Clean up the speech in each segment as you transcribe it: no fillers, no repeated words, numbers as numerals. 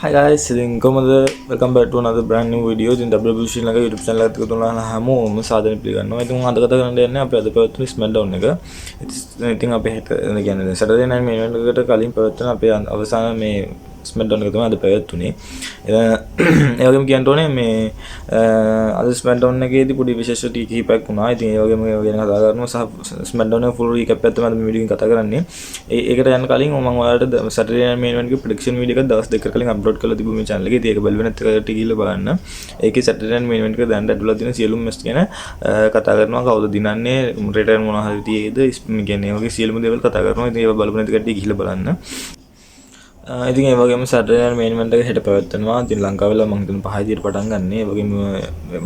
Hi guys, ඉතින් කොහොමද? Welcome back to another brand new video. ඉතින් WW ශ්‍රී Lanka YouTube channel එකත් එක්ක තුන හැමෝම සාදරයෙන් පිළිගන්නවා. ඉතින් මම අද කතා කරන්න යන්නේ අපි අද පැවැත්වුණු SmackDown එක. ඉතින් අපි හෙට කියන්නේ Saturday Night Main Event එකට කලින් පැවැත්වෙන අපේ අවසාන මේ SmackDown එක තමයි අද පැවැත්වුනේ. ඒ වගේම කියන්න ඕනේ මේ අද SmackDown එකේදී පොඩි විශේෂ ටික කිහිපයක් වුණා. ඉතින් ඒ වගේම ඒවා ගැන කතා කරනවා සහ SmackDown එක full recap එකක් තමයි අද මේ වීඩියෝ එකෙන් කතා කරන්නේ. ඒකට යන්න කලින් මම ඔයාලට Saturday Night Main Event එකේ prediction video එකක් දවස් 2කට කලින් අප්ලෝඩ් කරලා තිබුණා මේ channel එකේ. ඉතින් ඒක බැලුවේ නැත්නම් ඒකට ගිහිල්ලා බලන්න. ඒකේ Saturday Night Main Event එක දැන් ඇඩ් වෙලා තියෙන සියලුම මැච් ගැන කතා කරනවා. කවුද දිනන්නේ, රිටර්න් මොනවා හරි තියෙයිද, මේ කියන්නේ ඒ වගේ සියලුම දේවල් කතා කරනවා. ඉතින් ඒවා බලපු නැති කට්ටිය ගිහිල්ලා බලන්න. ඉතින් ඒ වගේම Saturday Night Main Event එක හෙට පැවැත්වෙනවා. ඉතින් ලංකාවේ වෙලාව මං හිතන්නේ 5 විදියට පටන් ගන්න. ඒ වගේම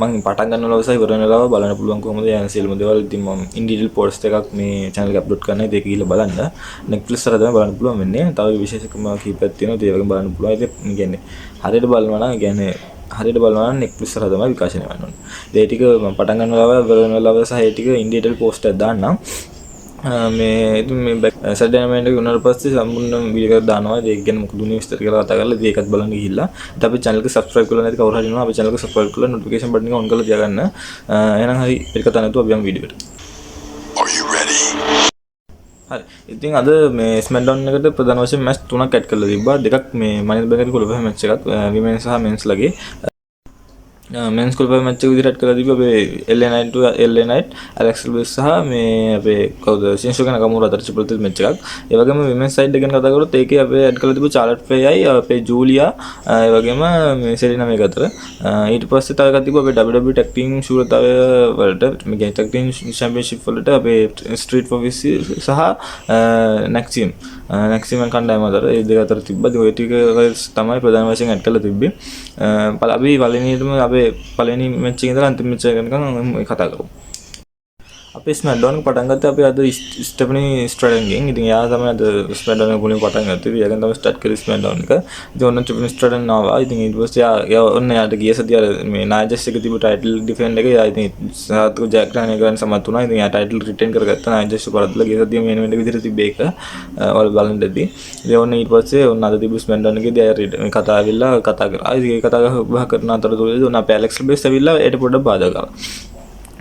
මං පටන් ගන්න වෙලාව සහ ඉවර වෙන වෙලාව බලන්න පුළුවන් කොහොමද යන සියලුම දේවල්. ඉතින් මං ඉන් ඩීටේල් පෝස්ට් එකක් මේ channel එකේ අප්ලෝඩ් කරනවා. ඉතින් ඒක ගිහිල්ලා බලන්න. Netflix වල තමයි බලන්න පුළුවන් වෙන්නේ. තව විශේෂකම කීපයක් තියෙනවා. ඉතින් ඒ වගේම බලන්න පුළුවන්. ඉතින් මේ කියන්නේ හරියට බලනවා නම්, ඒ කියන්නේ හරියට බලනවා නම් Netflix වල තමයි විකාශනය වෙන්න ඕනේ. ඉතින් ඒ ටික මං පටන් ගන්න වෙලාව, ඉවර වෙන වෙලාව සහ ඒ ටික ඉන් ඩීටේල් පෝස්ට් එකක් දාන්නම්. මේ ඉතින් මේ සැටර්ඩේ නයිට් එක වුණාට පස්සේ සම්පූර්ණ වීඩියෝ එකක් දානවා. ඉතින් ඒක ගැන මොකද උනේ විස්තර කියලා කතා කරලා, ඉතින් ඒකත් බලන්න ගිහිල්ලා. ඉතින් අපේ channel එක subscribe කරලා නැති කවුරු හරි ඉන්නවා, අපේ channel එක subscribe කරලා notification button එක on කරලා තියාගන්න. එහෙනම් හරි, ඒක කතා නැතුව අපි යමු වීඩියෝ එකට. Are you ready? හරි. ඉතින් අද මේ SmackDown එකට ප්‍රධාන වශයෙන් මැච් තුනක් ඇඩ් කරලා තිබ්බා. දෙකක් මේ Money in the Bank qualify match එකක් විමෙන් සහ මෙන්ස් ලගේ. මෙන්ස් ක්වොලිෆයි මැච් එක විදිහට ඇඩ් කරලා තිබ්බා අපේ LA Knight to LA Knight, Alexa Bliss සහ මේ අපේ කවුද ෂින්සුකේ නකමුරා අතර ට්‍රිපල් ත්‍රෙට් මැච් එකක්. ඒ වගේම විමෙන්ස් සයිඩ් එක ගැන කතා කරොත් ඒකේ අපේ ඇඩ් කරලා තිබ්බ චාර්ලට් ෆ්ලෙයායි අපේ ජූලියා, ඒ වගේම මේ සෙලිනා මේක අතර. ඊට පස්සේ තව එකක් තිබ්බා අපේ WWE tag team ශූරතාවය වලට, මේ කියන්නේ ටැග් ටීම් චැම්පියන්ෂිප් වලට අපේ ස්ට්‍රීට් ප්‍රොෆිට්ස් සහ නැක්සියම් නැක්සියම් කණ්ඩායම අතර, ඒ දෙක අතර තිබ්බා. ඉතින් ඔය ටික තමයි ප්‍රධාන වශයෙන් ඇඩ් කරලා තිබ්බේ. අපි පළවෙනියටම අපේ පළවෙනි මැච් එකේ ඉඳලා අන්තිම මැච් එක වෙනකන් කතා කරමු. අපේ ස්මැක්ඩවුන් එක පටන් ගත්තේ අපි අද ස්ටෙෆනි ස්ට්‍රැටන්ගෙන්. ඉතින් එයා තමයි අද ස්මැක්ඩවුන් එක මුලින්ම පටන් ගත්තේ. ඉතින් එයාගෙන් තමයි ස්ටාර්ට් කරේ ස්මැක්ඩවුන් එක. ඉතින් ඔන්න ස්ටෙෆනි ස්ට්‍රැටන් ආවා. ඉතින් ඊට පස්සේ එයා එයා ඔන්න එයාට ගිය සතිය අර මේ නායා ජැක්ස් එක තිබ්බ ටයිටල් ඩිෆෙන්ඩ් එක එයා ඉතින් සාර්ථක ජයග්‍රහණය කරන්න සමත් වුණා. ඉතින් එයා ටයිටල් රිටේන් කරගත්තා. නායා ජැක්ස් පරද්දලා ගිය සතිය මේන් ඉවෙන්ට් එක විදිහට තිබ්බ ඒක. ඔයාලා බලන්න ඇති. ඉතින් ඔන්න ඊට පස්සේ ඔන්න අද තිබ්බ ස්මැක්ඩවුන් එකේදී එයා මේ කතා ඇවිල්ලා කතා කරා. ඉතින් ඒ කතා බහ කරන අතරතුරේදී ඔන්න අපේ ඇලෙක්ස් බ්ලිස් ඇවිල්ලා ඒට පොඩ්ඩක් බාධා කරා.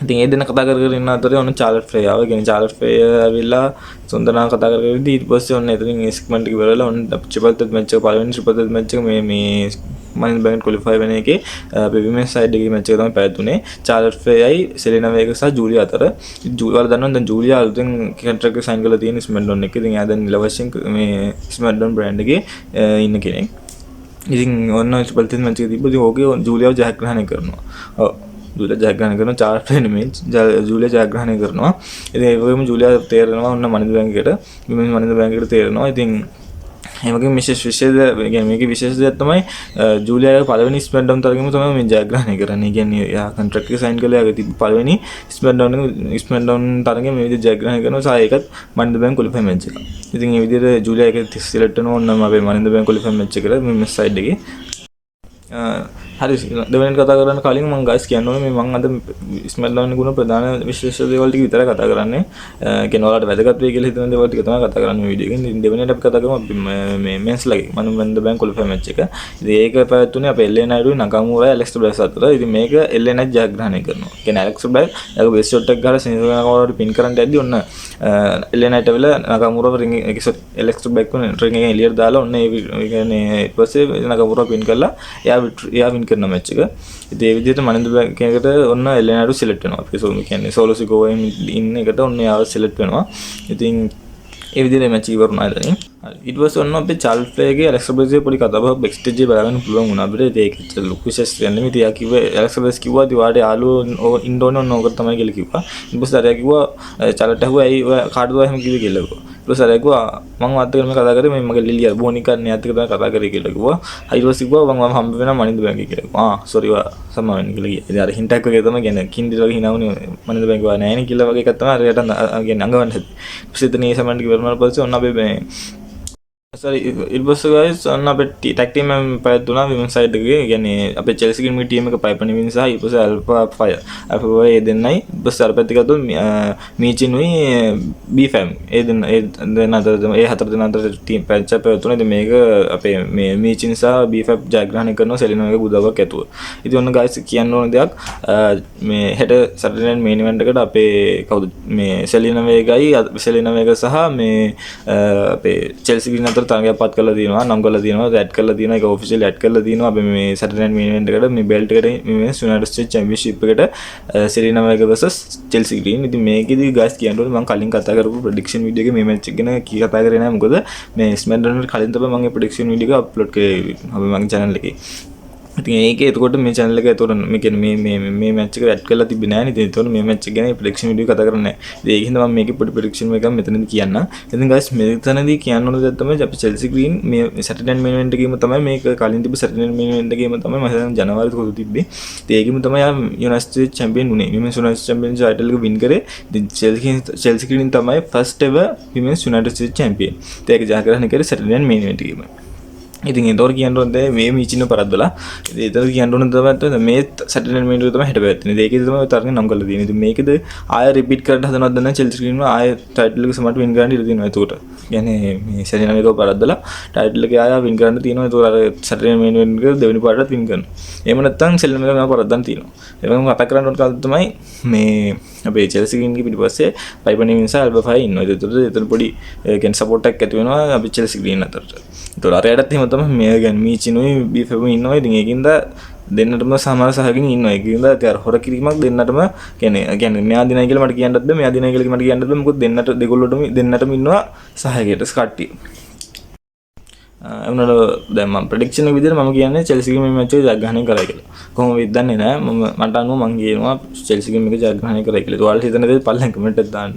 ඉතින් ඒ දෙන්න කතා කර කර ඉන්න අතරේ ඔන්න චාර්ලට් ෆ්ලෙයා ආවා. ඒ කියන්නේ චාර්ලට් ෆ්ලෙයා ඇවිල්ලා සොන්දනා කතා කර කර ඉද්දි ඊට පස්සේ ඔන්න එතනින් ඒ සෙග්මන්ට් එක ඉවර වෙලා ඔන්න ට්‍රිපල් ත්‍රෙට් මැච් එක, පළවෙනි ට්‍රිපල් ත්‍රෙට් මැච් එක මේ මේ මනි ඉන් බැංක් ක්වොලිෆයි වෙන එකේ අපේ විමෙන්ස් සයිඩ් එකේ මැච් එක තමයි පැවැත්වුනේ. චාර්ලට් ෆ්ලෙයායි සෙලිනා වේගා සහ ජූලියා අතර. ඔයාලා දන්නවා දැන් ජූලියා අලුතෙන් කොන්ට්‍රැක්ට් එක සයින් කරලා තියෙන ස්මැක්ඩවුන් එකේ. ඉතින් එයා දැන් නිල වශයෙන් මේ ස්මැක්ඩවුන් බ්‍රෑන්ඩ් එකේ ඉන්න කෙනෙක්. ඉතින් ඔන්න ට්‍රිපල් ත්‍රෙට් මැච් එක තිබ්බ. ඉතින් ඕකේ ජූලියාව ජයග්‍රහණය කරනවා. ඔව්, ජූලියා ජයග්‍රහණය කරනවා, චාර්ලට් ෆ්ලෙයා නෙමෙයි, ජූලියා ජයග්‍රහණය කරනවා. ඉතින් ඒ වගේම ජූලියා තේරෙනවා ඔන්න මනි ඉන් ද බැංක් එකට, විමෙන්ස් මනි ඉන් ද බැංක් එකට තේරෙනවා. ඉතින් ඒ වගේම විශේෂ විශේෂ ඒ කියන්නේ මේකේ විශේෂ දෙයක් තමයි ජූලියාගේ පළවෙනි ස්මැක්ඩවුන් තරගෙම තමයි මේ ජයග්‍රහණය කරන්නේ. ඒ කියන්නේ එයා කොන්ට්‍රැක්ට් එක සයින් කළා එයාගේ තිබ්බ පළවෙනි ස්මැක්ඩවුන් එක ස්මැක්ඩවුන් තරගෙ මේ විදිහට ජයග්‍රහණය කරනවා සහ ඒකත් මනි ඉන් ද බැංක් ක්වොලිෆයි මැච් එක. ඉතින් මේ විදිහට ජූලියා ඒක සිලෙක්ට් වෙනවා ඔන්න අපේ මනි ඉන් ද බැංක් ක්වොලිෆයි මැච් එකට මේ සයිඩ් එකේ. හරි, දෙවෙනිට කතා කරන්න කලින් මං ගයිස් කියන්න ඕනේ මේ මං අද ස්මැක්ඩවුන් එකේ වුණ ප්‍රධාන විශේෂ දේවල් ටික විතරයි කතා කරන්නේ. ඒ කියන්නේ ඔයාලට වැදගත් වෙයි කියලා හිතන දේවල් ටික තමයි කතා කරන්නේ මේ වීඩියෝ එකෙන්. ඉතින් දෙවෙනියට අපි කතා කරමු අපි මේ මෙන්ස් ලගේ මනි ඉන් ද බැංක් ක්වොලිෆයි මැච් එක. ඉතින් ඒක පැවැත්වුණේ අපේ LA Knight උයි නකාමුරා ඇලෙක්ස් බ්ලැස් අතර. ඉතින් මේක LA Knight ජයග්‍රහණය කරනවා. ඒ කියන්නේ ඇලෙක්ස් බ්ලැස් එයාගේ බෙස්ට් ෂොට් එක ගහලා ෂින්සුකේ නකාමුරාට පින් කරන්න යද්දි ඔන්න LA Knight ඇවිල්ලා නකාමුරාව රින්ග් එක, සෝරි, ඇලෙක්ස් බ්ලැස් රින්ග් එකෙන් එළියට දාලා ඔන්න ඒ කියන්නේ ඊට පස්සේ නකාමුරා පින් කරලා එයා එයා වින් කරන මැච් එක. ඉතින් ඒ විදිහට මනි ඉන් ද බැංක් එකට ඔන්න LA Knight select වෙනවා. අපි සෝ කියන්නේ සෝලෝ සිකෝවා ඉන්න එකට ඔන්න එයාව සිලෙක්ට් වෙනවා. ඉතින් ඒ විදිහට මැච් ඉවර වුණා එතනින්. හරි. ඊට පස්සේ ඔන්න අපේ චාර්ලට් ෆ්ලෙයාගේ ඇලෙක්සා බ්ලිස්ගේ පොඩි කතා බහක් බැක් ස්ටේජ් එකේ බලාගන්න පුළුවන් වුණා අපිට. ඉතින් ඒක ඇත්තට ලොකු විශේෂ දෙයක් නෙමෙයි. ඉතින් එයා කිව්වේ, ඇලෙක්සා බ්ලිස් කිව්වා ඉතින් ඔයාට යාළුවෝ ඉන්න ඕනේ ඔන්න ඕක තමයි කියලා කිව්වා. ඊට පස්සේ අරයා කිව්වා, චාර්ලට් ඇහුවා ඇයි ඔයා කාටද ඔයා එහෙම කිව්වේ කියලා කිව්වා. ඊට පස්සේ අරයා කිව්වා මං ඔයත් එක්ක මේ කතා කරේ මේ මගේ ලිලියා බෝනිකා නේ එයාත් එක්ක තමයි කතා කරේ කියලා කිව්වා. ඊට පස්සේ කිව්වා මං මම හම්බ වෙනවා මනි ඉන් ද බැංක් එකේ කියලා කිව්වා. ආ සෝරි ඔයා සමා වෙන්න කියලා කිව්වා. ඉතින් අර හින්ට් එකක් වගේ තමයි කියන්නේ කින්ඩි වගේ හිනා වුණේ මනි ඉන් ද බැංක් ඔයා නෑනේ කියලා වගේ එකක් තමයි අරයට කියන්නේ අඟවන්න හැදුවේ. ඊට පස්සේ එතන ඒ සමන්ට ඉවර වුණාට පස්සේ ඔන්න අපේ මේ සරි, ඊට පස්සේ ගයිස් ඔන්න අපේ ටැග් ටීම් එක පැවැත්වුණා විමන් සයිඩ් එකේ. ඒ කියන්නේ අපේ චෙල්සි ග්‍රීන් ටීම් එක පයිපර් නිවින් සහ ඊට පස්සේ ඇල්ෆා ෆයර්. ඇල්ෆා ෆයර් ඒ දෙන්නයි. ඊට පස්සේ අර පැත්තේ ගත්තොත් මීචිනුයි බී ෆැම් ඒ දෙන්න, ඒ දෙන්න අතර තමයි, ඒ හතර දෙනා අතර ටීම් මැච් එක පැවැත්වුණා. ඉතින් මේක අපේ මේ මීචින් සහ බී ෆැම් ජයග්‍රහණය කරනවා සෙලිනා වේගා උදව්වක් ඇතුව. ඉතින් ඔන්න ගයිස් කියන්න ඕන දෙයක්, මේ හෙට සැටර්ඩේ නයිට් මේන් ඉවෙන්ට් එකට අපේ කවුද මේ සෙලිනා වේගයි සෙලිනා වේගා සහ මේ අපේ චෙල්සි ග්‍රීන් අතර තරගයක් පත් කරලා තියෙනවා, නම් කරලා තියෙනවා, ඇඩ් කරලා තියෙනවා. ඒක ඔෆිෂියලි ඇඩ් කරලා තියෙනවා. අපි මේ සැටර්ඩේ නයිට් මේන් ඉවෙන්ට් එකට මේ බෙල්ට් එකට, මේ යුනයිටඩ් ස්ටේට්ස් චැම්පියන්ෂිප් එකට සෙලිනා වේගා වර්සස් චෙල්සි ග්‍රීන්. ඉතින් මේකෙදි ගයිස් කියන්න ඕනේ, මම කලින් කතා කරපු ප්‍රෙඩික්ෂන් වීඩියෝ එකේ මේ මැච් එක ගැන කී කතා කරේ නෑ. මොකද මේ ස්මැක්ඩවුන් එකට කලින් තමයි මම මේ ප්‍රෙඩික්ෂන් වීඩියෝ එක අප්ලෝඩ් කරේ අපි මගේ චැනල් එකේ. ඉතින් ඒකේ එතකොට මේ චැනල් එක එතකොට මේ කියන්නේ මේ මේ මේ මැච් එක ඇඩ් කරලා තිබ්බේ නෑ නේ. ඉතින් එතකොට මේ මැච් එක ගැන ප්‍රෙඩික්ෂන් වීඩියෝ කතා කරන්නේ නෑ. ඉතින් ඒක හින්දා මම මේකේ පොඩි ප්‍රෙඩික්ෂන් එකක් මෙතනදී කියන්නම්. ඉතින් ගයිස් මෙතනදී කියන්න ඕන දේ තමයි අපි චෙල්සි ග්‍රීන් මේ සැටර්ඩේ නයිට් මේන් ඉවෙන්ට් එකේම තමයි, මේක කලින් තිබ්බ සැටර්ඩේ නයිට් මේන් ඉවෙන්ට් එකේම තමයි මම හිතන්නේ ජනවාරි කොහොමද තිබ්බේ. ඉතින් ඒකෙම තමයි යා යුනයිටඩ් ස්ටේට්ස් චැම්පියන් වුණේ. විමන්ස් යුනයිටඩ් චැම්පියන් ටයිටල් එක වින් කරේ. ඉතින් චෙල්සි චෙල්සි ග්‍රීන් තමයි first ever විමන්ස් united States champion. ඉතින් ඒක ජයග්‍රහණය කරේ සැටර්ඩේ නයිට් මේන් ඉවෙන්ට් එකේම. ඉතින් ඒතකොට කියන්න ඕන දේ මේ මීචින පරද්දලා. ඉතින් ඒතකොට කියන්න ඕන තමයි මේ සැටර්ඩේ නයිට් මේන් එක තමයි හෙට පැවැත්වෙන්නේ. ඉතින් ඒකෙදි තමයි තරඟ නම් කරලා තියෙන්නේ. ඉතින් මේකද ආය රිපීට් කරන්න හදනවද දන්නේ නැහැ. චෙල්සි ග්‍රීන් ආය ටයිටල් එක සමහරට වින් කරන්න ඉඩ තියෙනවා. එතකොට කියන්නේ මේ සෙලිනා වේගාව පරද්දලා ටයිටල් එක ආය වින් කරන්න තියෙනවා. එතකොට අර සැටර්ඩේ නයිට් මේන් එක දෙවෙනි පාරටත් වින් කරනවා. එහෙම නැත්නම් සෙලිනා වේගා මේව පරද්දන්න තියෙනවා. ඒ වගේම කතා කරන්න ඕන කාලේ තමයි මේ අපේ චෙල්සි ග්‍රීන්ගේ පිටිපස්සේ පයිපර් නිවින් සහ ඇල්ෆා ෆයර් ඉන්නවා. ඒතකොට එතන පොඩි ඒ කියන්නේ සපෝට් එකක් ඇති වෙනවා අපි චෙල්සි ග්‍රීන් අතරට. ඒතකොට අර යටත් එහෙම තමයි මේ කියන්නේ මීචිනුයි බීෆෙම ඉන්නවා. ඉතින් ඒකින්ද දෙන්නටම සමාන සහයෝගයෙන් ඉන්නවා. ඒකින්ද ඉතින් අර හොර කිරීමක් දෙන්නටම කියන්නේ කියන්නේ මෙයා දිනයි කියලා මට කියන්නත් බෑ, මෙයා දිනයි කියලා මට කියන්නත් බෑ. මොකද දෙන්නට දෙගොල්ලොටම දෙන්නටම ඉන්නවා සහයෝගයට කට්ටිය. ඒ වුණාට දැන් මම ප්‍රෙඩික්ෂන් එක විදිහට මම කියන්නේ චෙල්සි මේ මැච් එක ජයග්‍රහණය කරයි කියලා. කොහොම වෙයිද දන්නේ නෑ. මම මට අනුව මං කියනවා චෙල්සි මේක ජයග්‍රහණය කරයි කියලා. ඒත් ඔයාලට හිතන දේ පල්ලෙන් කමෙන්ට් එකක් දාන්න.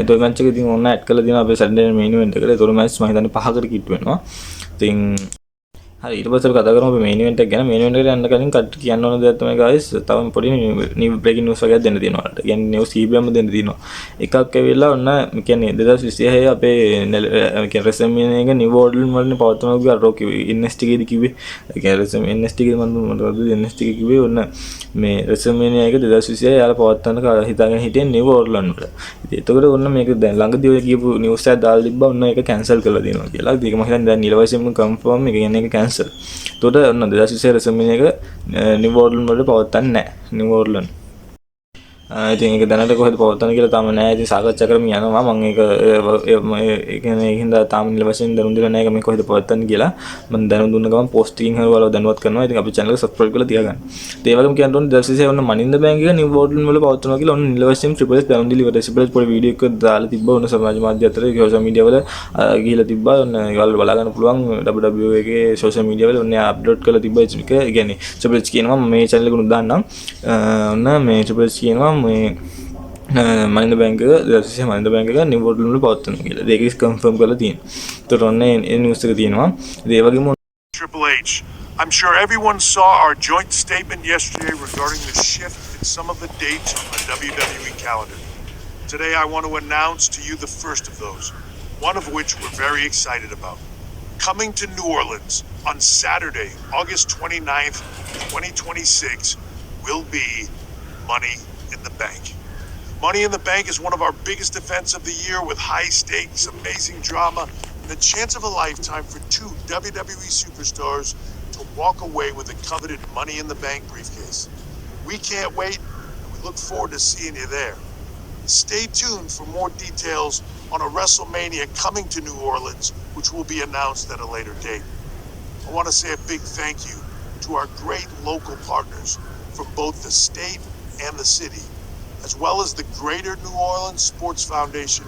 ඒත් ඔය මැච් එක ඉතින් ඔන්න ඇඩ් කරලා තියෙනවා අපේ සැටර්ඩේ මේන් ඉවෙන්ට් එකට. ඒතකොට මැච් මම හිතන්නේ පහකට කිට්ටු වෙනවා. ඉතින් හරි, ඊට පස්සේ අපි කතා කරමු අපේ මේන් ඉවෙන්ට් එක ගැන. මේන් ඉවෙන්ට් එකට යන්න කලින් කට්ටිය කියන්න ඕන දෙයක් තමයි ගයිස්, තව පොඩි නිව් බ්‍රේකින් නිවුස් වගේක් දෙන්න තියෙනවා ඔයාලට. කියන්නේ නිවුස් කීපයක්ම දෙන්න තියෙනවා. එකක් ඇවිල්ලා ඔන්න කියන්නේ 2026 අපේ ඒ කියන්නේ රෙසල්මේනියා එක නිව් ඕර්ලින්ස් වලින් පවත්වනවා කිව්වා. අර රොකි NXT එකේදී කිව්වේ. ඒ කියන්නේ රෙසල් NXT එකේදී මම මට NXT එකේ කිව්වේ ඔන්න මේ රෙසල්මේනියා එක 2026 යාලා පවත්වන්න හිතාගෙන හිටියේ නිව් ඕර්ලින්ස් වල. ඉතින් එතකොට ඔන්න මේක දැන් ළඟදී ඔය කියපු නිවුස් එකක් දාලා තිබ්බා ඔන්න ඒක කැන්සල් කරලා දෙනවා කියලා. ඉතින් ඒක මම හිතන්නේ දැන් නිල වශයෙන්ම කන්ෆර්ම්, ඒ කියන්නේ ඒක කැන්සල්. එතකොට ඔන්න 2026 රෙසල්මේනියා එක නිව් ඕර්ලින්ස් වල පවත්වන්නේ නැහැ. නිව් ඕර්ලින්ස්. ඉතින් ඒක දැනට කොහෙද පවත්වන්නේ කියලා තාම නෑ. ඉතින් සාකච්ඡා කරමින් යනවා. මම ඒක ඒ කියන්නේ ඒක හින්දා තාම නිල වශයෙන් දැනුම් දීලා නෑ ඒක මේ කොහෙද පවත්වන්නේ කියලා. මම දැනුම් දුන්න ගමන් පෝස්ට් එකකින් හරි ඔයාලව දැනුවත් කරනවා. ඉතින් අපේ channel එක subscribe කරලා තියාගන්න. ඉතින් ඒ වගේම කියන්න ඕනේ 2026 ඔන්න මනි ඉන් ද බැංක් එක නිව් ඕර්ලින්ස් වල පවත්වනවා කියලා ඔන්න නිල වශයෙන් ට්‍රිපල් එච් දැනුම් දීලා ඉවරයි. ට්‍රිපල් එච් පොඩි වීඩියෝ එකක් දාලා තිබ්බා ඔන්න සමාජ මාධ්‍ය අතර සෝෂල් මීඩියා වල ගිහිලා තිබ්බා. ඔන්න ඔයාලට බලා ගන්න පුළුවන් WWE එකේ සෝෂල් මීඩියා වල ඔන්න අප්ලෝඩ් කරලා තිබ්බා ඒක. ඒ කියන්නේ ට්‍රිපල් එච් කියනවා මම මේ channel එක උනුත් දාන්නම්. ඔන්න මේ ට්‍රිපල් එච් කියනවා මේ මනි ඉන් ද බැංක් එක 2026 මනි ඉන් ද බැංක් එක නිව් ඕර්ලින්ස් වල පවත්වනවා කියලා. ඒක කන්ෆර්ම් කරලා තියෙනවා. ඒතකොට ඔන්න ඒ නිවුස් එක තියෙනවා. ඉතින් ඒ වගේම Triple H. I'm sure everyone saw our joint statement yesterday regarding the shift in some of the dates on the WWE calendar. Today, I want to announce to you the first of those, one of which we're very excited about. Coming to New Orleans on Saturday, August 29th, 2026, will be Money in the Bank. Money in the Bank is one of our biggest events of the year with high stakes, amazing drama, and the chance of a lifetime for two WWE superstars to walk away with the coveted Money in the Bank briefcase. We can't wait, and we look forward to seeing you there. Stay tuned for more details on a WrestleMania coming to New Orleans, which will be announced at a later date. I want to say a big thank you to our great local partners from both the state and the city, as well as the Greater New Orleans Sports Foundation,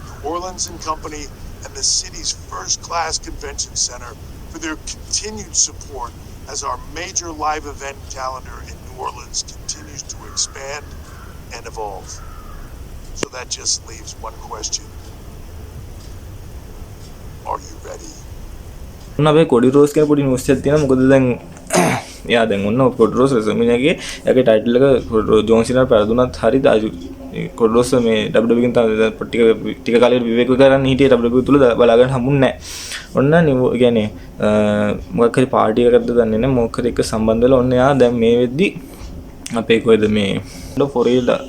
New Orleans and Company, and the city's first class convention center for their continued support as our major live event calendar in New Orleans continues to expand and evolve. So that just leaves one question. Are you ready? ඔන්න අපේ කොඩි rose ගැන පොඩි news එකක් තියෙනවා. මොකද දැන් එයා දැන් ඔන්න කොඩි රෝස් රෙසල්මේනියා එකේ එයාගේ ටයිටල් එක ජෝන් සීනාට පැරදුනත් හරි කොඩි රෝඩ්ස් මේ WWE ගෙන් තමයි ටික ටික කාලයකට විවේක කරන්න හිටියේ. WWE තුල බලා ගන්න හම්බුන්නේ නැහැ. ඔන්න නිව කියන්නේ මොකක් හරි පාටි එකකටද දන්නේ නැහැ, මොකක් හරි එක සම්බන්ධ වෙලා ඔන්න එයා දැන් මේ වෙද්දි අපේ කොහෙද මේ ෆොරිඩා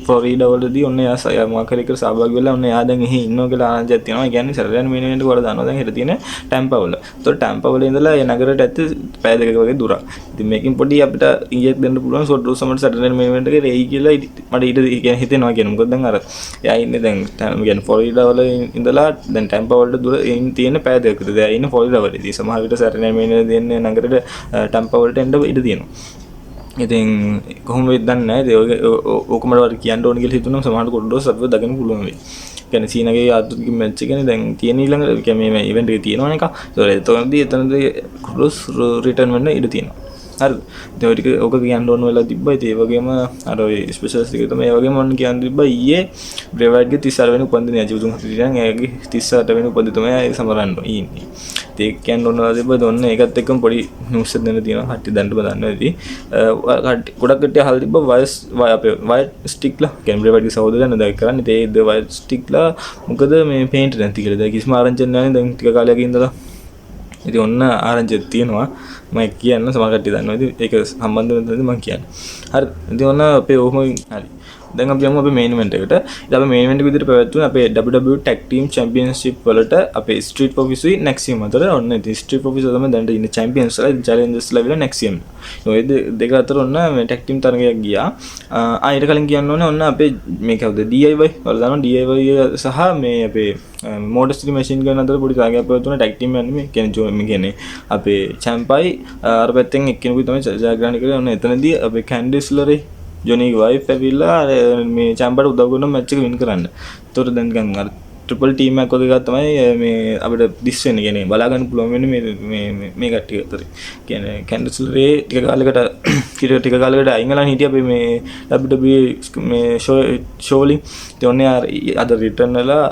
ෆ්ලොරිඩා වලදී ඔන්න එයා මොකක් හරි එකට සහභාගී වෙලා ඔන්න එයා දැන් එහෙ ඉන්නවා කියලා ආරංචියක් තියෙනවා. ඒ කියන්නේ සැටර්ඩේ නයිට් මේන් ඉවෙන්ට් එක ඔයාලා දන්නවා දැන් හෙට තියෙන ටැම්පා වල. ඒතකොට ටැම්පා වල ඉඳලා ඒ නගරයට ඇත්තේ පැය 2ක වගේ දුරක්. ඉතින් මේකෙන් පොඩි අපිට ඉඟියක් දෙන්න පුළුවන් ස්කොට් රෝස් සමට සැටර්ඩේ නයිට් මේන් ඉවෙන්ට් එකේ රෙයි කියලා මට ඊට කියන්නේ හිතෙනවා කියන්නේ. මොකද දැන් අර එයා ඉන්නේ දැන් කියන්නේ ෆ්ලොරිඩා වල ඉඳලා දැන් ටැම්පා වලට දුර තියෙන පැය 2ක විතර. දැන් ඉන්නේ ෆ්ලොරිඩා වල. ඉතින් සමහර විට සැටර්ඩේ නයිට් මේන් ඉවෙන්ට් දෙන්නේ නගරයට ටැම්පා වලට එන්න ඉඩ තියෙනවා. ඉතින් කොහොම වෙයිද දන්නේ නැහැ. ඉතින් ඕක මට වර කියන්න ඕන කියලා හිතුණා. සමහරවිට කොඩි රෝස් අපිව දකින්න පුළුවන් වෙයි. කියන්නේ සීනගේ ආතුගේ මැච් එකනේ දැන් තියෙන ඊළඟ කියන්නේ මේ ඉවෙන්ට් එකේ තියෙනවනේ එකක්. ඒතකොට එතනදී කොඩි රෝස් රිටර්න් වෙන්න ඉඩ තියෙනවා. හරිද? ඉතින් ඔය ටික ඕක කියන්න ඕන වෙලා තිබ්බා. ඉතින් ඒ වගේම අර ඔය ස්පෙෂල්ස් ටික තමයි. ඒ වගේම ඔන්න කියන්න තිබ්බා ඊයේ බ්‍රේ වයිට්ගේ 38 වෙනි උපන්දිනය. ජීවතුන් හතරින් එයාගේ 38 වෙනි උපන්දිනය තමයි ඒ සමරන්න ඉන්නේ. ඉතින් ඒක කියන්න ඕන වෙලා තිබ්බා. ඉතින් ඔන්න ඒකත් එක්කම පොඩි නිවුස් එකක් දෙන්න තියෙනවා. කට්ටිය දැනටම දන්නවා ඇති. ගොඩක් කට්ටිය අහලා තිබ්බා වයස් අපේ වයිට් ස්ටික්ලා කියන්නේ බ්‍රේ වයිට්ගේ සහෝදරයන් දැන් කරන්නේ. ඉතින් ඒ ද වයිට් ස්ටික්ලා මොකද මේ පේන්ට් නැති කියලා. දැන් කිසිම ආරංචියක් නැහැ දැන් ටික කාලයක ඉඳලා. ඉතින් ඔන්න ආරංචියක් තියෙනවා. මම කියන්න සමහර කට්ටිය දන්නවා. ඉතින් ඒක සම්බන්ධ වෙන තැනදී මම කියන්නේ. හරි. ඉතින් ඔන්න අපේ ඔහොම හරි. දැන් අපි යමු අපේ මේන් ඉවෙන්ට් එකට. ඉතින් අපි මේන් ඉවෙන්ට් එක විදිහට පැවැත්වුණේ අපේ WWE Tag Team Championship වලට අපේ Street Profits උයි Nexium අතර. ඔන්න ඉතින් Street Profits තමයි දැනට ඉන්නේ චැම්පියන්ස් ලා. ඉතින් චැලෙන්ජර්ස් ලා විලා Nexium. ඔය දෙක අතර ඔන්න මේ ටැග් ටීම් තරගයක් ගියා. ඊට කලින් කියන්න ඕනේ ඔන්න අපේ මේ කවුද DIY ඔයාලා දන්නවා DIY සහ මේ අපේ මෝටර් සිටි මැෂින් ගන් අතර පොඩි තරගයක් පැවැත්වුණා ටැග් ටීම් යන්නේ මේ කියන්නේ මේ කියන්නේ අපේ චැම්පයි අර පැත්තෙන් එක්කෙනෙකුයි තමයි ජයග්‍රහණය කරේ. ඔන්න එතනදී අපේ කැන්ඩිස් ලරේ ජොනි වයිෆ් ඇවිල්ලා අර මේ චැම්පට උදව් කරන මැච් එක වින් කරන්න. ඒතකොට දැන් නිකන් අර ට්‍රිපල් ටීම් එකක් වගේ එකක් තමයි මේ අපිට දිස් වෙන්නේ. කියන්නේ බලා ගන්න පුළුවන් වෙන්නේ මේ මේ මේ කට්ටිය අතරේ. කියන්නේ කැන්ඩිස් ලරේ ටික කාලයකට ටික කාලයකට අයින් වෙලා හිටිය අපේ මේ WWE මේ ෂෝ වලින්. ඉතින් ඔන්න අද රිටර්න් වෙලා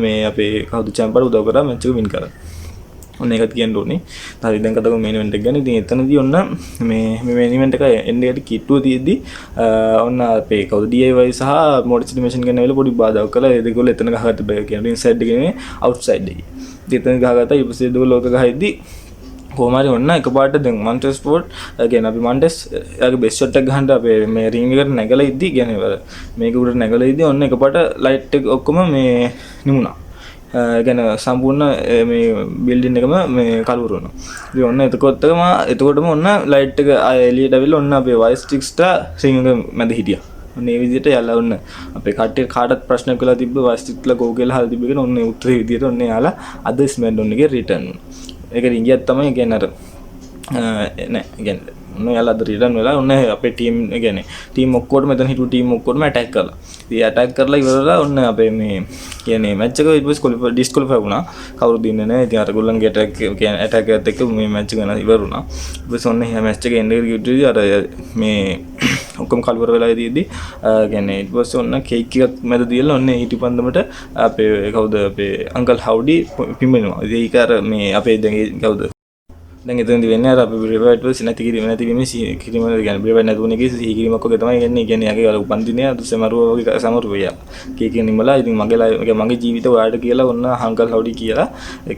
මේ අපේ කවුද චැම්පට උදව් කරා මැච් එක වින් කරා. ඔන්න ඒකත් කියන්න ඕනේ. හරි දැන් කතා කරමු මේන් ඉවෙන්ට් එක ගැන. ඉතින් එතනදී ඔන්න මේ මේ මේන් ඉවෙන්ට් එක එන්න එකට කිට්ටුව තියෙද්දි ඔන්න අපේ කවුද DIY සහ මෝටර් සිටි මැෂින් ගැන ඇවිල්ලා පොඩි බාධාවක් කළා. ඒ දෙකවල එතන ගහගත්ත බෑ කියන්නේ ඉන්සයිඩ් එකේ නෙමෙයි අවුට්සයිඩ් එකේ. ඉතින් එතන ගහගත්තා. ඊට පස්සේ දෙකවල ලෝක ගහද්දි කොහොම හරි ඔන්න එකපාරට දැන් මොන්ටෙස් ෆෝඩ් කියන්නේ අපි මොන්ටෙස් එයාගේ බෙස්ට් ෂොට් එක ගහන්න අපේ මේ රින්ග් එකට නැගලා ඉද්දි කියන්නේ අර මේක උඩට නැගලා ඉද්දි ඔන්න එකපාරට ලයිට් එක ඔක්කොම මේ නිමුණා. ඒ කියන්නේ සම්පූර්ණ මේ බිල්ඩින් එකම මේ කළුවර වුණා. ඉතින් ඔන්න එතකොටම ඔන්න ලයිට් එක ආය එළියට ඇවිල්ලා ඔන්න අපේ වයිට් ස්ටික්ස්ලා රින්ග් එක මැද හිටියා. ඔන්න ඒ විදිහට යාලා ඔන්න අපේ කට්ටිය කාටත් ප්‍රශ්නයක් වෙලා තිබ්බ වයිට් ස්ටික්ස්ලා කෝ කියලා අහලා තිබ්බ එකන ඔන්න ඒ උත්තරේ විදිහට ඔන්න යාලා අද ස්මැක්ඩවුන් එකේ රිටර්න් වුණා. ඒක රින්ගියක් තමයි කියන්නේ අර නෑ කියන්නේ ඔන්න යාලා අද රිටර්න් වෙලා ඔන්න අපේ ටීම් ඒ කියන්නේ ටීම් ඔක්කොටම එතන හිටපු ටීම් ඔක්කොටම ඇටැක් කළා. ඉතින් ඇටැක් කරලා ඉවරලා ඔන්න අපේ මේ කියන්නේ මැච් එක ඊට පස්සේ ඩිස්කොලිෆයි වුණා. කවුරුත් දින්නේ නෑ. ඉතින් අර ගොල්ලන්ගේ ඇටැක් කියන්නේ ඇටැක් එකත් එක්ක මේ මැච් එක ඉවර වුණා. ඊට පස්සේ ඔන්න මේ මැච් එක එන්න ගිහින් අර මේ ඔක්කොම කලවර වෙලා ඉදීදී කියන්නේ ඊට පස්සේ ඔන්න කේක් එකක් මැද දීලා ඔන්න ඊට පන්දමට අපේ කවුද අපේ අංකල් හවුඩි පිඹෙනවා. ඉතින් ඒක අර මේ අපේ දැන් කවුද දැන් එතනදි වෙන්නේ අර අපි බ්‍රේ වයිට් වල නැති කිරීම නැතිවීම සිහි කිරීම කියන්නේ බ්‍රේ වයිට් නැතුණ එකේ සිහි කිරීමක් වගේ තමයි එන්නේ. කියන්නේ යාගේ අර උපන්දිනය අර සමරුව වගේ සමරුව යා. කේක් එක නිමලා ඉතින් මගේ මගේ ජීවිත ඔයාලට කියලා ඔන්න අංකල් හවුඩි කියලා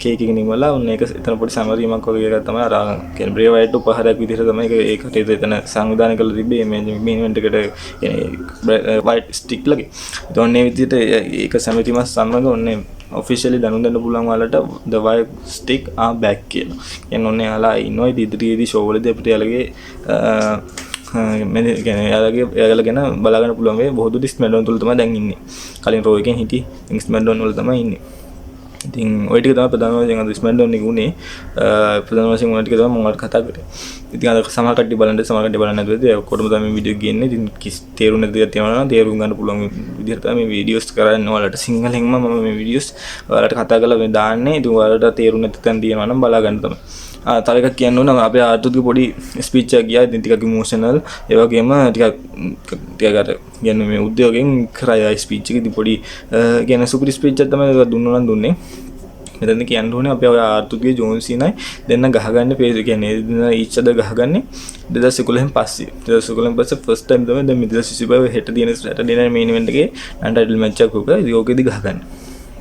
කේක් එක නිමලා ඔන්න ඒක එතන පොඩි සමරීමක් වගේ එකක් තමයි අර කියන්නේ බ්‍රේ වයිට් උපහාරයක් විදිහට තමයි ඒක ඒ කටයුතු එතන සංවිධානය කරලා තිබ්බේ මේ මේ ඉවෙන්ට් එකට කියන්නේ වයිට් ස්ටික් ලගේ. ඉතින් ඔන්න ඒ විදිහට ඒක සැමරීමත් සමග ඔන්න ඔෆිෂියලි දැනුම් දෙන්න පුළුවන් ඔයාලට the white stick are back කියලා. කියන්නේ ඔන්න එයාලා ඉන්නවා. ඉතින් ඉදිරියේදී ෂෝ වලදී අපිට එයාලගේ මේ කියන්නේ එයාලගේ එයාලා ගැන බලා ගන්න පුළුවන් වෙයි. බොහෝ දුරට ස්මැක්ඩවුන් තුල තමයි දැන් ඉන්නේ. කලින් රෝ එකෙන් හිටියේ. දැන් ස්මැක්ඩවුන් වල තමයි ඉන්නේ. ඉතින් ඔය ටික තමයි ප්‍රධාන වශයෙන් අද ස්මැක්ඩවුන් එක උනේ. ප්‍රධාන වශයෙන් ඔය ටික තමයි මම ඔයාලට කතා කරේ. ඉතින් අද සමහර කට්ටිය බලන්න සමහර කට්ටිය බලන්න නැතුව ඇති. ඔක්කොටම තමයි මේ වීඩියෝ ගේන්නේ. ඉතින් කිසි තේරුම් නැති දෙයක් තියෙනවා නම් තේරුම් ගන්න පුළුවන් විදිහට තමයි මේ වීඩියෝස් කරන්නේ. ඔයාලට සිංහලෙන්ම මම මේ වීඩියෝස් ඔයාලට කතා කරලා මේ දාන්නේ. ඉතින් ඔයාලට තේරුම් නැති තැන් තියෙනවා නම් බලා ගන්න තමයි. තව එකක් කියන්න ඕන අපේ ආතුත්ගේ පොඩි ස්පීච් එකක් ගියා. ඉතින් ටිකක් ඉමෝෂනල්. ඒ වගේම ටිකක් ටිකක් අර කියන්නේ මේ උද්‍යෝගයෙන් කරා ස්පීච් එක. ඉතින් පොඩි කියන්නේ සුපිරි ස්පීච් එකක් තමයි දුන්නා නම් දුන්නේ. මෙතනදී කියන්න ඕනේ අපි ඔය ආර්තුගේ ජෝන් සීනයි දෙන්න ගහගන්නේ ෆේස්, කියන්නේ දෙන්න ඊච් අදර් ගහගන්නේ 2011න් පස්සේ. 2011න් පස්සේ ෆස්ට් ටයිම් තමයි දැන් මේ 2025 හෙට තියෙන සැටර්ඩේ නයිට් මේන් ඉවෙන්ට් එකේ නන් ටයිටල් මැච් එකක් උක. ඉතින් ඕකෙදි ගහගන්න.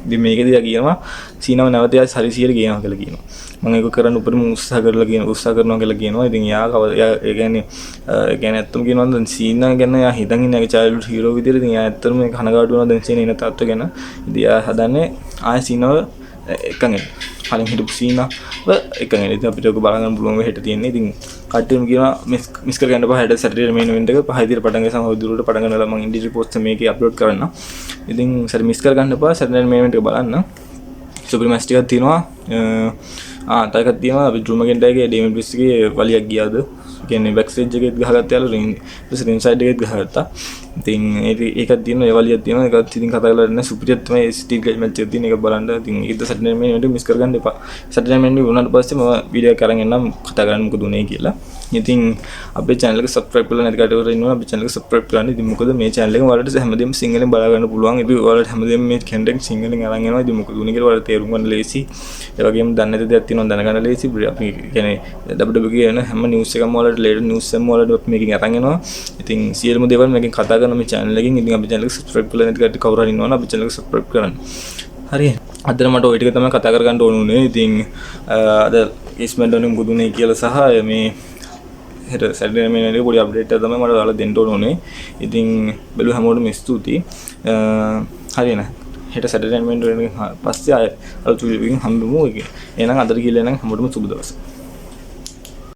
ඉතින් මේකෙදි යා කියනවා සීනව නැවත යා හරි සියයට ගේනවා කියලා කියනවා. මම ඒක කරන්න උපරිම උත්සාහ කරලා කියන උත්සාහ කරනවා කියලා කියනවා. ඉතින් යා කව යා ඒ කියන්නේ ඇත්තම කියනවා නම් දැන් සීනා ගැන යා හිතන් ඉන්නේ යාගේ චයිල්ඩ්හුඩ් හීරෝ විදියට. ඉතින් යා ඇත්තටම මේක කනගාටු වෙනවා දැන් සීනා ඉන්න තත්ත්ව ගැන. ඉතින් යා හදන්නේ ආයෙ සීනව එක්කන් එන්න. කලින් හිටපු සීනාව එක්කන් එන්න. ඉතින් අපිට ඔක බලා ගන්න පුළුවන් වෙයි හෙට තියෙන්නේ. ඉතින් කට්ටියම කියනවා මිස් මිස් කරගන්න එපා, හෙට සැටර්ඩේ මේන් ඉවෙන්ට් එක 5 විතර පටන් ගන්න සමහර දුරට පටන් ගන්න වෙලාව මම ඉන්ඩිවිජුවල් පෝස්ට් මේකේ අප්ලෝඩ් කරන්න. ඉතින් සැර මිස් කරගන්න එපා, සැටර්ඩේ මේන් ඉවෙන්ට් එක බලන්න. සුපිරි මැච් ටිකක් තියෙනවා. ආ, තව එකක් තියෙනවා. අපි ඩ්‍රු මැකින්ටයර්ගේ ඩේමියන් ප්‍රීස්ට්ගේ වලියක් ගියාද? කියන්නේ බෑක් ස්ටේජ් එකෙත් ගහගත්තා යාළුවා, රින් ඊට පස්සේ රින් සයිඩ් එකෙත් ගහගත්තා. ඉතින් ඒක ඒකක් තියෙනවා, ඒ වලියක් තියෙනවා. ඒකත් ඉතින් කතා කරලා නැහැ. සුපිරියක් තමයි ඒ ස්ටීල් කේජ් මැච් එක තියෙන එක බලන්න. ඉතින් ඒකත් සැටර්ඩේ මේන් ඉවෙන්ට් මිස් කරගන්න එපා. සැටර්ඩේ මේන් ඉවෙන්ට් වුණාට පස්සේ මම වීඩියෝ එකක් අරන් එන්නම් කතා කරන්න මොකද උනේ කියලා. ඉතින් අපේ channel එක subscribe කරලා නැති කට්ටිය ඉන්නවා, අපේ channel එක subscribe කරන්න. ඉතින් මොකද මේ channel එක ඔයාලට හැමදේම සිංහලෙන් බලා ගන්න පුළුවන්. ඉතින් ඔයාලට හැමදේම මේ content සිංහලෙන් අරන් එනවා. ඉතින් මොකද උනේ කියලා ඔයාලට තේරුම් ගන්න ලේසි. ඒ වගේම දන්නේ නැති දෙයක් තියෙනවා දැනගන්න ලේසි. අපි කියන්නේ WWE කියන හැම නිවුස් එකක්ම ඔයාලට, ලේටස්ට් නිවුස් එකම ඔයාලට අපි මේකෙන් අරන් එනවා. ඉතින් සියලුම දේවල් මේකෙන් කතා කරන මේ channel එකෙන්. ඉතින් අපේ channel එක subscribe කරලා නැති කට්ටිය කවුරු හරි ඉන්නවා නම් අපේ channel එක subscribe කරන්න. හරි. අද මට ඔය ටික තමයි කතා කරගන්න ඕන උනේ. ඉතින් අද ස්මැක්ඩවුන් එක මොකද උනේ කියලා සහ මේ හෙට සැටර්ඩේ මේන් එකේ පොඩි අප්ඩේට් එකක් තමයි මට ඔයාලා දෙන්න ඕන උනේ. ඉතින් බැලුව හැමෝටම ස්තුතියි. හරි නේ. හෙට සැටර්ඩේ මේන් එකෙන් පස්සේ ආයෙ අලුත් වීඩියෝ එකකින් හම්බෙමු. එහෙනම් අදට ගිහලා එනම් හැමෝටම සුබ දවසක්.